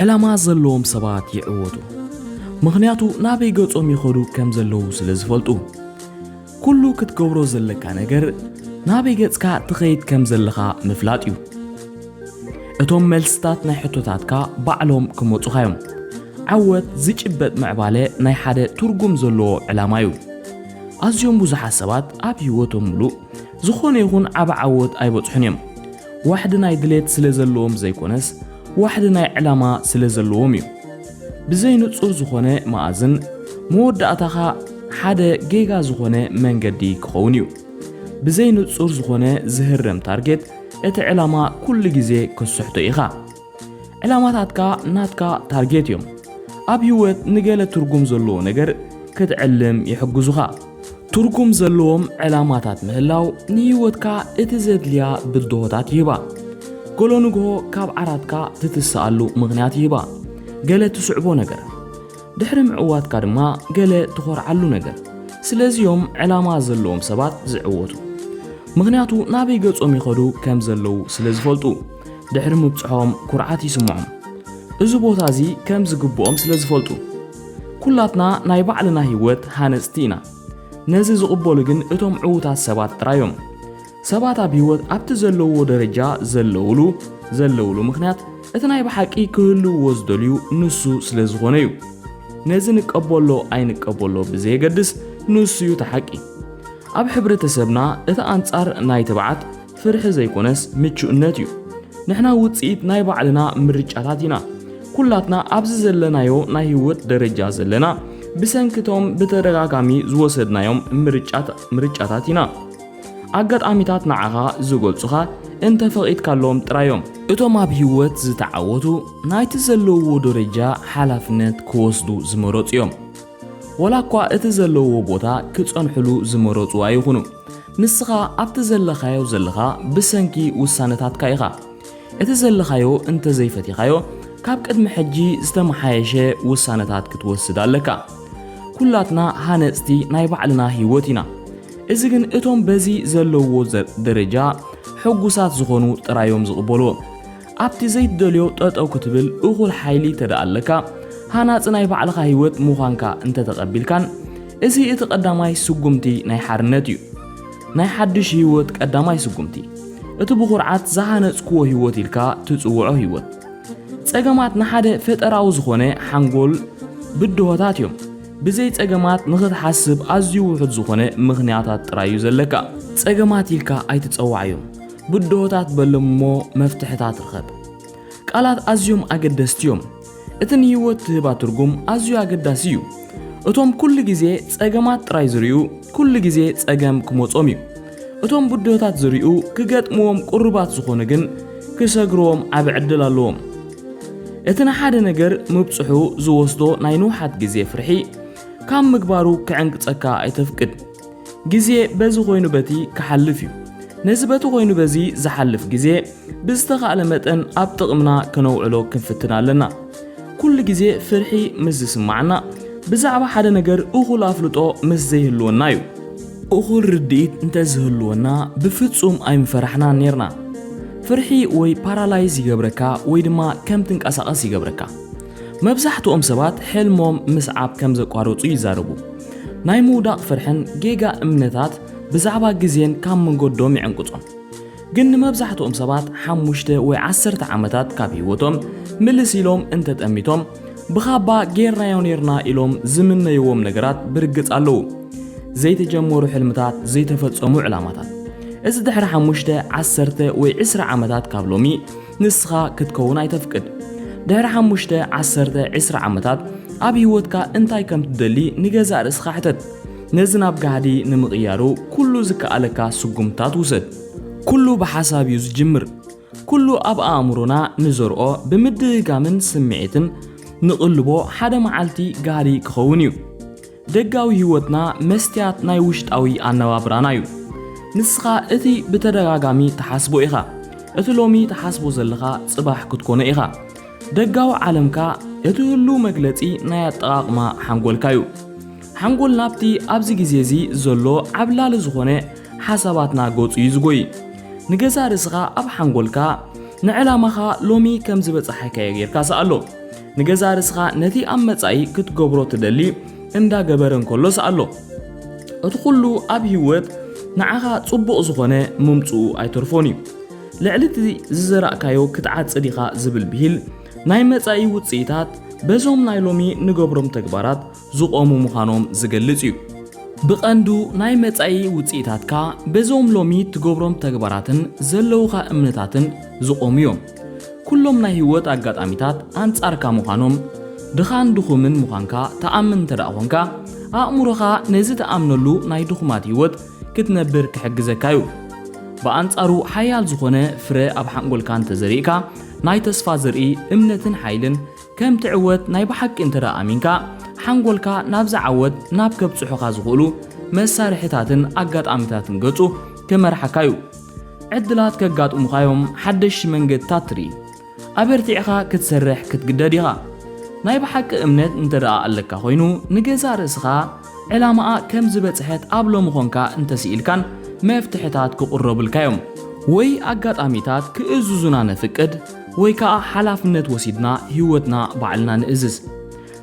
ዕላማ ዘለዎም ሰባት ይዕወቱ። ምኽንያቱ ናበይ ገጾም ይኸዱ ከም ዘለዉ ስለ ዝፈልጡ። ኩሉ ክትገብሮ ዘለካ ነገር ናበይ ገጽካ ትኸይድ ከም ዘለኻ ምፍላጥ እዩ። እቶም መልስታት ናይ ሕቶታትካ ባዕሎም ክመጹኻ እዮም። ዓወት ዝጭበጥ ምዕባለ ናይ ሓደ ትርጉም ዘለዎ ዕላማ እዩ። ኣዝዮም ብዙሓት ሰባት ኣብ ህይወቶም ምሉእ ዝኾነ ይኹን ዓቢ ዓወት ኣይበጽሑን እዮም። ዋሕዲ ናይ ድሌት ስለ ዘለዎም ዘይኮነስ፣ ዋሕዲ ናይ ዕላማ ስለ ዘለዎም እዩ። ብዘይ ንጹር ዝኾነ መኣዝን፣ መወዳእታኻ ሓደ ጌጋ ዝኾነ መንገዲ ክኸውን እዩ። ብዘይ ንጹር ዝኾነ ዝህረም ታርጌት፣ እቲ ዕላማ ኩሉ ግዜ ክስሕቶ ኢኻ። ዕላማታትካ ናትካ ታርጌት እዮም። ኣብ ህይወት ንገለ ትርጉም ዘለዎ ነገር ክትዕልም ይሕግዙኻ። ትርጉም ዘለዎም ዕላማታት ምህላው ንህይወትካ እቲ ዘድልያ ብድሆታት ይህባ። ገሎ ንግሆ ካብ ዓራትካ ትትስኣሉ ምኽንያት ይህባ። ገለ ትስዕቦ ነገር። ድሕሪ ምዕዋትካ ድማ ገለ ትኾርዓሉ ነገር። ስለዚዮም ዕላማ ዘለዎም ሰባት ዝዕወቱ። ምኽንያቱ ናበይ ገጾም ይኸዱ ከም ዘለዉ ስለ ዝፈልጡ። ድሕሪ ምብጽሖም ኩርዓት ይስምዖም። እዚ ቦታ እዚ ከም ዝግብኦም ስለ ዝፈልጡ። ኩላትና ናይ ባዕልና ህይወት ሃነጽቲ ኢና። ነዚ ዝቕበሉ ግን እቶም ዕዉታት ሰባት ጥራይ እዮም። ሰባት ኣብ ህይወት ኣብቲ ዘለውዎ ደረጃ ዘለውሉ፣ ዘለውሉ ምኽንያት እቲ ናይ ብሓቂ ክህልውዎ ዝደልዩ ንሱ ስለ ዝኾነ እዩ። ነዚ ንቀበሎ ኣይንቀበሎ ብዘየገድስ ንሱ እዩ እቲ ሓቂ። ኣብ ሕብረተሰብና እቲ ኣንጻር ናይ ትብዓት ፍርሒ ዘይኮነስ ምቹእነት እዩ። ንሕና ውጽኢት ናይ ባዕልና ምርጫታት ኢና። ኩላትና ኣብዚ ዘለናዮ ናይ ህይወት ደረጃ ዘለና ብሰንኪ እቶም ብተደጋጋሚ ዝወሰድናዮም ምርጫት-፣ ምርጫታት ኢና። ኣጋጣሚታት ንዓኻ ዝገልጹኻ እንተ ፈቒድካሎም ጥራዮም። እቶም ኣብ ህይወት ዝተዓወቱ ናይቲ ዘለውዎ ደረጃ ሓላፍነት ክወስዱ ዝመረጹ እዮም። ወላ እኳ እቲ ዘለውዎ ቦታ ክጸንሕሉ ዝመረጹ ኣይኹኑ። ንስኻ ኣብቲ ዘለኻዮ ዘለኻ ብሰንኪ ውሳነታትካ ኢኻ። እቲ ዘለኻዮ እንተ ዘይፈቲኻዮ፣ ካብ ቅድሚ ሕጂ ዝተመሓየሸ ውሳነታት ክትወስድ ኣለካ። ኩላትና ሃነጽቲ ናይ ባዕልና ህይወት ኢና። እዚ ግን እቶም በዚ ዘለውዎ ዘ-፣ ደረጃ ሕጉሳት ዝኾኑ ጥራዮም ዝቕበልዎ። ኣብቲ ዘይትደልዮ ጠጠው ክትብል እኹል ሓይሊ ተደኣ ኣለካ፣ ሃናጺ ናይ ባዕልኻ ህይወት ምዃንካ እንተተቐቢልካን፣ እዚ እቲ ቀዳማይ ስጉምቲ ናይ ሓርነት እዩ። ናይ ሓድሽ ህይወት ቀዳማይ ስጉምቲ። እቲ ብኹርዓት ዝሃነጽክዎ ህይወት ኢልካ ትጽውዖ ህይወት። ጸገማት ንሓደ ፈጠራዊ ዝኾነ ሓንጎል ብድሆታት እዮም። ብዘይ ጸገማት ንኽትሓስብ ኣዝዩ ውሑድ ዝኾነ ምኽንያታት ጥራይ እዩ ዘለካ። ጸገማት ኢልካ ኣይትጸውዓዮም። ብድሆታት በሎም እሞ መፍትሕታት ርኸብ። ቃላት ኣዝዮም ኣገደስቲ እዮም። እቲ ንህይወት ትህባ ትርጉም ኣዝዩ ኣገዳሲ እዩ። እቶም ኩሉ ግዜ ጸገማት ጥራይ ዝርእዩ፣ ኩሉ ግዜ ጸገም ክመጾም እዩ። እቶም ብድሆታት ዝርእዩ፣ ክገጥምዎም ቅሩባት ዝኾኑ ግን፣ ክሰግርዎም ዓቢ ዕድል ኣለዎም። እቲ ንሓደ ነገር ምብጽሑ ዝወስዶ ናይ ንውሓት ግዜ ፍርሒ፣ ካብ ምግባሩ ክዕንቅጸካ ኣይተፍቅድ። ግዜ በዚ ኮይኑ በቲ ክሓልፍ እዩ። ነዚ በቲ ኮይኑ በዚ ዝሓልፍ ግዜ ብዝተኻእለ መጠን ኣብ ጥቕምና ከነውዕሎ ክንፍትን ኣለና። ኩሉ ግዜ ፍርሒ ምስ ዝስምዓና፣ ብዛዕባ ሓደ ነገር እኹል ኣፍልጦ ምስ ዘይህልወና እዩ። እኹል ርድኢት እንተዝህልወና፣ ብፍጹም ኣይምፈራሕናን ኔርና። ፍርሒ ወይ ፓራላይዝ ይገብረካ ወይ ድማ ከም ትንቀሳቐስ ይገብረካ። መብዛሕትኦም ሰባት ሕልሞም ምስዓብ ከም ዘቋረጹ ይዛረቡ። ናይ ምውዳቕ ፍርሕን ጌጋ እምነታት ብዛዕባ ግዜን ካብ መንገዶም ይዕንቅጾም። ግን ንመብዛሕትኦም ሰባት ሓሙሽተ ወይ ዓሰርተ ዓመታት ካብ ህይወቶም ምልስ ኢሎም እንተጠሚቶም፣ ብኻባ ጌርናዮ ኔርና ኢሎም ዝምነይዎም ነገራት ብርግጽ ኣለዉ። ዘይተጀመሩ ሕልምታት፣ ዘይተፈጸሙ ዕላማታት። እዚ ድሕሪ ሓሙሽተ፣ ዓሰርተ ወይ ዕስራ ዓመታት ካብ ሎሚ ንስኻ ክትከውን ኣይተፍቅድ። ድሕሪ ሓሙሽተ፣ ዓሰርተ፣ ዕስራ ዓመታት ኣብ ህይወትካ እንታይ ከም ትደሊ ንገዛእ ርእስኻ ሕተት። ነዚ ናብ ጋህዲ ንምቕያሩ ኩሉ ዝከኣለካ ስጉምትታት ውሰድ። ኩሉ ብሓሳብ እዩ ዝጅምር። ኩሉ ኣብ ኣእምሮና ንዘርኦ ብምድግጋምን ስምዒትን ንቕልቦ ሓደ መዓልቲ ጋህዲ ክኸውን እዩ። ደጋዊ ህይወትና መስትያት ናይ ውሽጣዊ ኣነባብራና እዩ። ንስኻ እቲ ብተደጋጋሚ ትሓስቦ ኢኻ። እቲ ሎሚ ትሓስቦ ዘለኻ ጽባሕ ክትኮኖ ኢኻ። ደጋዊ ዓለምካ እቲ ህሉው መግለጺ ናይ ኣጠቓቕማ ሓንጎልካ እዩ። ሓንጎል ናብቲ ኣብዚ ግዜ እዚ ዘሎ ዓብላሊ ዝኾነ ሓሳባትና ገጹ እዩ ዝጎይ። ንገዛእ ርእስኻ ኣብ ሓንጎልካ ንዕላማኻ ሎሚ ከም ዝበጻሓካዮ ጌርካ ስኣሎ። ንገዛእ ርእስኻ ነቲ ኣብ መጻኢ ክትገብሮ ትደሊ እንዳገበረ እንከሎ ስኣሎ። እቲ ኩሉ ኣብ ህይወት ንዓኻ ጽቡቕ ዝኾነ ምምጽኡ ኣይተርፎን እዩ። ልዕሊ እቲ ዝዘራእካዮ ክትዓጽድ ኢኻ ዝብል ብሂል፣ ናይ መጻኢ ውጽኢታት በዞም ናይ ሎሚ ንገብሮም ተግባራት ዝቖሙ ምዃኖም ዝገልጽ እዩ። ብቐንዱ ናይ መጻኢ ውጽኢታትካ በዞም ሎሚ ትገብሮም ተግባራትን ዘለውኻ እምነታትን ዝቖሙ እዮም። ኩሎም ናይ ህይወት ኣጋጣሚታት ኣንጻርካ ምዃኖም፣ ድኻን ድኹምን ምዃንካ ትኣምን እንተ ደኣ ኾንካ፣ ኣእምሮኻ ነዚ ትኣምነሉ ናይ ድኹማት ህይወት ክትነብር ክሕግዘካ እዩ። ብኣንጻሩ ሓያል ዝኾነ ፍረ ኣብ ሓንጎልካ እንተዘሪእካ፣ ናይ ተስፋ ዘርኢ እምነትን ሓይልን ከም ትዕወት ናይ ብሓቂ እንተ ደኣ ኣሚንካ፣ ሓንጎልካ ናብዚ ዓወት ናብ ከብጽሑኻ ዝኽእሉ መሳርሒታትን ኣጋጣሚታትን ገጹ ክመርሓካ እዩ። ዕድላት ከጋጥሙኻ እዮም፣ ሓደሽቲ መንገድታት ትርኢ። ኣበርቲዕኻ ክትሰርሕ ክትግደድ ኢኻ። ናይ ብሓቂ እምነት እንተ ደኣ ኣለካ ኮይኑ፣ ንገዛእ ርእስኻ ዕላማኣ ከም ዝበጽሐት ኣብ ሎሚ ኾንካ እንተስኢልካን መፍትሕታት ክቕረቡልካ እዮም። ወይ ኣጋጣሚታት ክእዝዙና ነፍቅድ፣ ወይ ከኣ ሓላፍነት ወሲድና ህይወትና ባዕልና ንእዝዝ።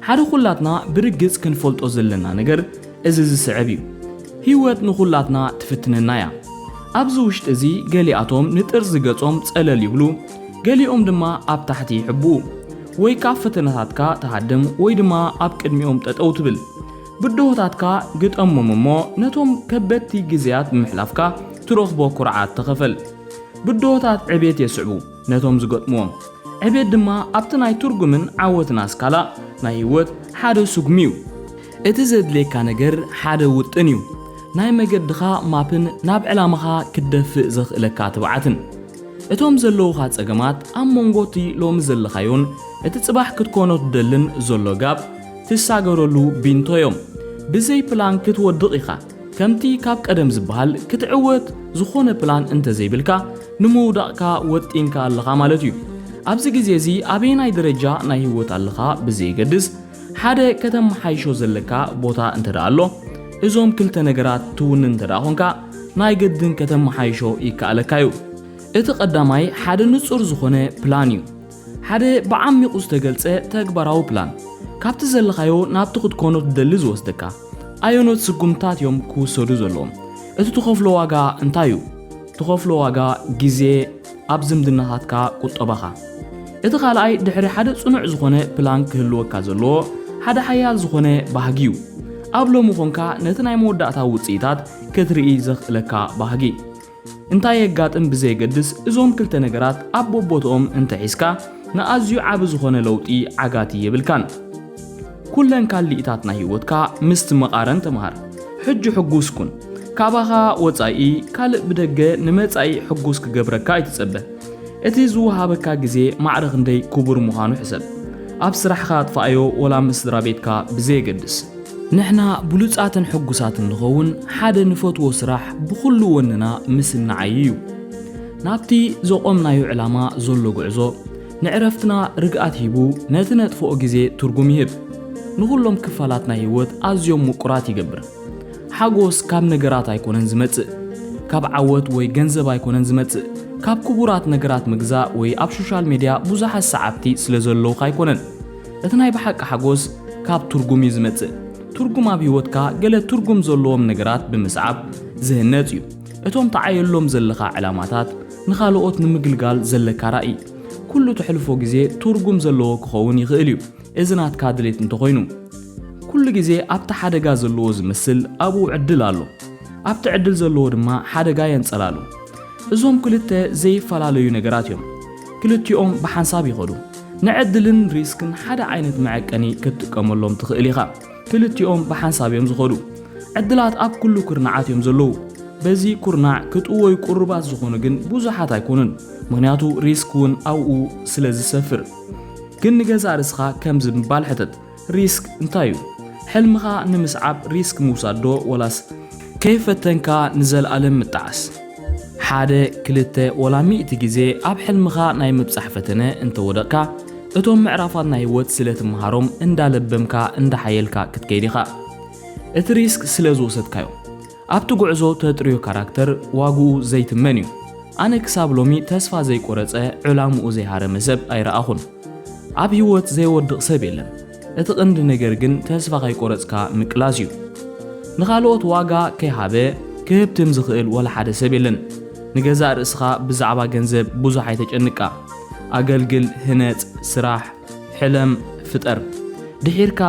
ሓደ ኩላትና ብርግጽ ክንፈልጦ ዘለና ነገር እዚ ዝስዕብ እዩ። ህይወት ንኹላትና ትፍትነና እያ። ኣብዚ ውሽጢ እዚ ገሊኣቶም ንጥርዚ ገጾም ጸለል ይብሉ፣ ገሊኦም ድማ ኣብ ታሕቲ ይሕብኡ። ወይ ካብ ፈተነታትካ ትሃድም ወይ ድማ ኣብ ቅድሚኦም ጠጠው ትብል። ብድሆታትካ ግጠሞም እሞ ነቶም ከበድቲ ግዜያት ብምሕላፍካ ትረኽቦ ኩርዓት ተኸፈል። ብድሆታት ዕቤት የስዕቡ ነቶም ዝገጥምዎም። ዕቤት ድማ ኣብቲ ናይ ትርጉምን ዓወትን ኣስካላ ናይ ህይወት ሓደ ስጉሚ እዩ። እቲ ዘድልየካ ነገር ሓደ ውጥን እዩ። ናይ መገድኻ ማፕን ናብ ዕላማኻ ክትደፍእ ዘኽእለካ ትብዓትን። እቶም ዘለዉኻ ጸገማት ኣብ መንጎ እቲ ሎሚ ዘለኻዮን እቲ ጽባሕ ክትኮኖ ትደልን ዘሎ ጋብ ትሳገረሉ ቢንቶ እዮም። ብዘይ ፕላን ክትወድቕ ኢኻ። ከምቲ ካብ ቀደም ዝበሃል ክትዕወት ዝኾነ ፕላን እንተዘይብልካ ንምውዳቕካ ወጢንካ ኣለኻ ማለት እዩ። ኣብዚ ግዜ እዚ ኣበየናይ ደረጃ ናይ ህይወት ኣለኻ ብዘየገድስ ሓደ ከተመሓይሾ ዘለካ ቦታ እንተ ደኣ ኣሎ እዞም ክልተ ነገራት ትውንን እንተ ደኣ ኾንካ ናይ ግድን ከተመሓይሾ ይከኣለካ እዩ። እቲ ቀዳማይ ሓደ ንጹር ዝኾነ ፕላን እዩ። ሓደ ብዓሚቑ ዝተገልጸ ተግባራዊ ፕላን። ካብቲ ዘለኻዮ ናብቲ ክትኮኖ ትደሊ ዝወስደካ ኣየኖት ስጉምታት እዮም ክውሰዱ ዘለዎም? እቲ ትኸፍሎ ዋጋ እንታይ እዩ? ትኸፍሎ ዋጋ ግዜ ኣብ ዝምድናታትካ ቁጠባኻ። እቲ ካልኣይ ድሕሪ ሓደ ጽኑዕ ዝኾነ ፕላን ክህልወካ ዘለዎ ሓደ ሓያል ዝኾነ ባህጊ እዩ። ኣብ ሎሚ ኾንካ ነቲ ናይ መወዳእታ ውጽኢታት ክትርኢ ዘኽእለካ ባህጊ። እንታይ የጋጥም ብዘየገድስ እዞም ክልተ ነገራት ኣብ ቦቦትኦም እንተሒዝካ ንኣዝዩ ዓቢ ዝኾነ ለውጢ ዓጋቲ የብልካን። ኩለን ካልኢታት ናይ ህይወትካ ምስ ትመቓረን ተምሃር። ሕጂ ሕጉስ ኩን። ካባኻ ወጻኢ ካልእ ብደገ ንመጻኢ ሕጉስ ክገብረካ ኣይትጸበ። እቲ ዝወሃበካ ግዜ ማዕረ ክንደይ ክቡር ምዃኑ ሕሰብ። ኣብ ስራሕኻ ኣጥፍኣዮ ወላ ምስ ስድራ ቤትካ ብዘየገድስ። ንሕና ብሉጻትን ሕጉሳትን ንኸውን ሓደ ንፈትዎ ስራሕ ብኹሉ ወንና ምስ እንዓዪ እዩ። ናብቲ ዘቖምናዮ ዕላማ ዘሎ ጉዕዞ ንዕረፍትና ርግኣት ሂቡ ነቲ ነጥፍኦ ግዜ ትርጉም ይህብ። ንኹሎም ክፋላት ናይ ህይወት ኣዝዮም ምቁራት ይገብር። ሓጎስ ካብ ነገራት ኣይኮነን ዝመጽእ። ካብ ዓወት ወይ ገንዘብ ኣይኮነን ዝመጽእ። ካብ ክቡራት ነገራት ምግዛእ ወይ ኣብ ሶሻል ሜድያ ብዙሓት ሰዓብቲ ስለ ዘለውኻ ኣይኮነን። እቲ ናይ ብሓቂ ሓጎስ ካብ ትርጉም እዩ ዝመጽእ። ትርጉም ኣብ ህይወትካ ገለ ትርጉም ዘለዎም ነገራት ብምስዓብ ዝህነጽ እዩ። እቶም ትዓየሎም ዘለኻ ዕላማታት፣ ንኻልኦት ንምግልጋል ዘለካ ራእይ፣ ኩሉ ተሕልፎ ግዜ ትርጉም ዘለዎ ክኸውን ይኽእል እዩ። እዚ ናትካ ድሌት እንተኾይኑ፣ ኩሉ ግዜ ኣብቲ ሓደጋ ዘለዎ ዝመስል ኣብኡ ዕድል ኣሎ። ኣብቲ ዕድል ዘለዎ ድማ ሓደጋ የንጸላሉ። እዞም ክልተ ዘይፈላለዩ ነገራት እዮም። ክልቲኦም ብሓንሳብ ይኸዱ። ንዕድልን ሪስክን ሓደ ዓይነት መዐቀኒ ክትጥቀመሎም ትኽእል ኢኻ። ክልቲኦም ብሓንሳብ እዮም ዝኸዱ። ዕድላት ኣብ ኩሉ ኩርናዓት እዮም ዘለዉ። በዚ ኩርናዕ ክጥወዩ ቁሩባት ዝኾኑ ግን ብዙሓት ኣይኮኑን። ምኽንያቱ ሪስክ እውን ኣብኡ ስለ ዝሰፍር። ግን ንገዛእ ርእስኻ ከምዚ ብምባል ሕተት፣ ሪስክ እንታይ እዩ? ሕልምኻ ንምስዓብ ሪስክ ምውሳድ ዶ ወላስ ከይፈተንካ ንዘለኣለም ምጥዓስ? ሓደ፣ ክልተ፣ ወላ ሚእቲ ግዜ ኣብ ሕልምኻ ናይ ምብጻሕ ፈተነ እንተወደቕካ፣ እቶም ምዕራፋት ናይ ህይወት ስለ ትመሃሮም እንዳለበምካ እንዳሓየልካ ክትከይድ ኢኻ። እቲ ሪስክ ስለ ዝወሰድካዮ። ኣብቲ ጉዕዞ ተጥርዮ ካራክተር ዋግኡ ዘይትመን እዩ። ኣነ ክሳብ ሎሚ ተስፋ ዘይቆረጸ፣ ዕላምኡ ዘይሃረመ ሰብ ኣይረኣኹን። ኣብ ህይወት ዘይወድቕ ሰብ የለን። እቲ ቀንዲ ነገር ግን ተስፋ ከይቆረጽካ ምቅላስ እዩ። ንኻልኦት ዋጋ ከይሃበ ክህብትም ዝኽእል ወላ ሓደ ሰብ የለን። ንገዛእ ርእስኻ ብዛዕባ ገንዘብ ብዙሕ ኣይተጨንቃ። ኣገልግል፣ ህነጽ፣ ስራሕ፣ ሕለም፣ ፍጠር። ድሒርካ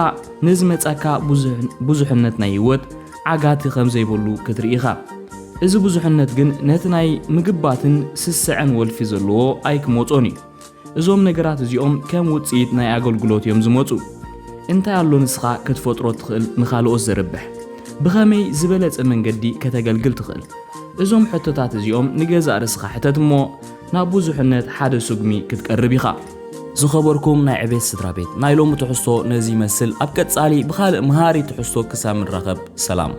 ንዝመጻካ ብዙሕ-፣ ብዙሕነት ናይ ህይወት ዓጋቲ ከም ዘይብሉ ክትርኢ ኢኻ። እዚ ብዙሕነት ግን ነቲ ናይ ምግባትን ስስዐን ወልፊ ዘለዎ ኣይክመጾን እዩ። እዞም ነገራት እዚኦም ከም ውጽኢት ናይ ኣገልግሎት እዮም ዝመጹ። እንታይ ኣሎ ንስኻ ክትፈጥሮ ትኽእል ንኻልኦት ዘርብሕ? ብኸመይ ዝበለጸ መንገዲ ከተገልግል ትኽእል? እዞም ሕቶታት እዚኦም ንገዛእ ርእስኻ ሕተት እሞ ናብ ብዙሕነት ሓደ ስጉሚ ክትቀርብ ኢኻ። ዝኸበርኩም ናይ ዕቤት ስድራ ቤት፣ ናይ ሎሚ ትሕዝቶ ነዚ ይመስል። ኣብ ቀጻሊ ብኻልእ መሃሪ ትሕዝቶ ክሳብ ንራኸብ፣ ሰላም።